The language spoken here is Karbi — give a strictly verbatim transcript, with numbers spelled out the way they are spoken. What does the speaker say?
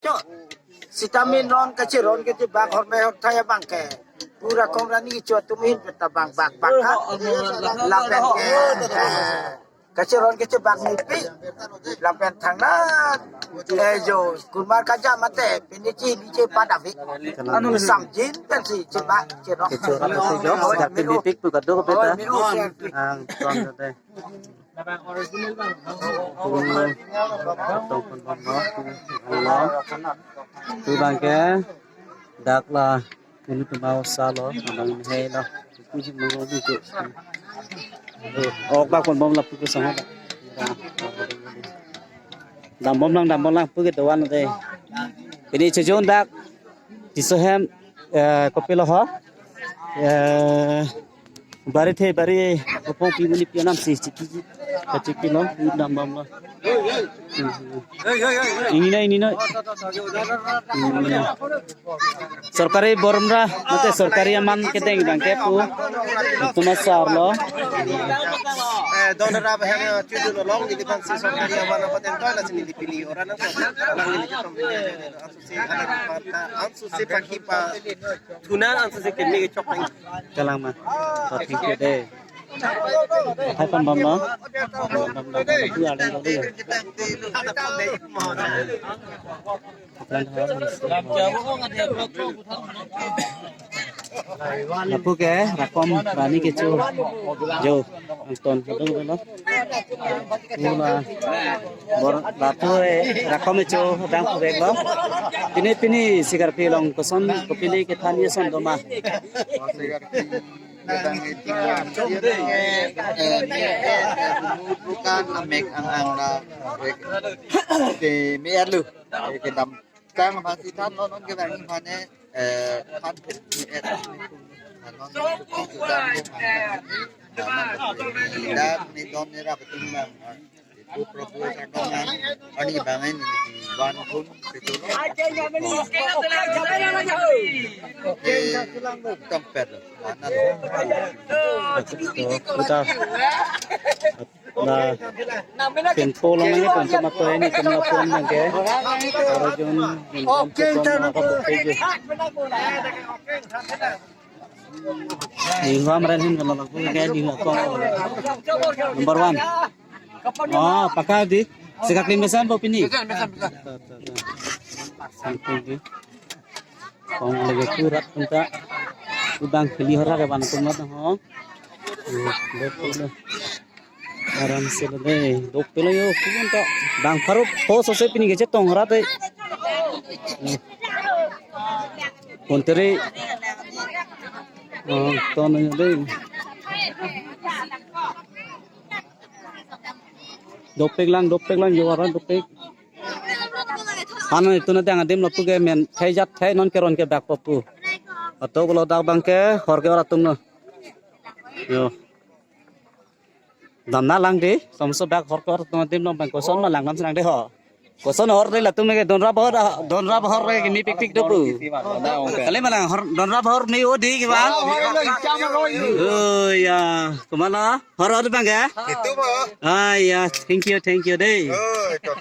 Cho. Sitame non kacheron kachebak horme horthai abang ke. Pura kong rani cho tum hin peta bang bak bak ha. Lapen ke. Kacheron kachebak nipi. Lapen thangna. Eh jo, kumar kaja mate, pini chi ni che padavi. Anu samjin pensi chebak cheno. Kacheron kachejok, sejak pini pik pu kadokave ta. Angton te. Pu, atong pon bom lo, pu, lo. Pu abang ke, dak la, pu nu tuma osa lo, abang hei lo. Pu si mung lo, pu si. Ok bak pon bom lo, pu ke sang lo. Dam bom lang, dam bom lang, pu ke doan lo de. Pini chejun dak, Tisso hem, eh, kopilo ho? Eh, bari the, bari kopong pi muni pi anam si chiki, chiki lo, dam bom lo. Ini na, ini na. Hmm. Sorkari borom ra, mate sorkari aman kedeng abang ke pu. Tuma sar lo. Eh, don ra ba hem, chudu lo long di depan si sorkari aman apa tem toilet sini di pili orang na. Lang ini kita. Ansusi, ansusi pakipa thunan ansusi kini kechok nang. Kalang ma. To thank you de. Hai pon bom lo. Bom lo. Tu ada lo de. Lapu ke rakom rani kecho jo angton kadokave lo. Pula bor lapu, eh, rakom kecho dang puvek lo. Pini pini sikar pilong koson kopili kethan ason doma. Kedang tinggal, eh, eh, bukan amek ang ang la, eh, te me alu, eh, kedam tang masih than non non kedang mane, eh, than me et, non non sudah, dan ni don ni rap tinggal. Ipu Prabhu Sardongan, ani bangai ni di Van Hun, Pitu. Eh, Tampet, mana lo? Kita na pinpo lang ni pun sama to ini kena pun nang ke. Para jun, jun, jun, jun, jun, jun, jun, jun, jun, Lingho amren hin kalau laku ke lingho ko number one. Oh, pakar di. Sikak lim besan po pini. Besan, besan, besan. Sampai di. Kong lagi kurat punta. Udang keli hora ke bana tumat ho. Eh, betul. Aram si lo de, dopik lo yo, kuan ta. Dang pharo, ho so se pini kechetong rat de. Konteri. Oh, ton lo de. Dopik lang, dopik lang, yo aran dopik. Ano itu na dang adim lapu ke men, thai jat thai non keron ke bak papu. Ato ko lo dak abang ke, hor ke ora tum no. Yo. Damna lang de, tomso bak hor kor tum adim long bang koson ma lang nam lang de ho. Koson hor de latum ke donra bahor, donra bahor ke mi pik pik dopu. Kali malang hor, donra bahor mi odi ke bang. Oh ya, kumala hor hor bang ya. Itu mo. Ah ya, thank you, thank you de. Oh, itu.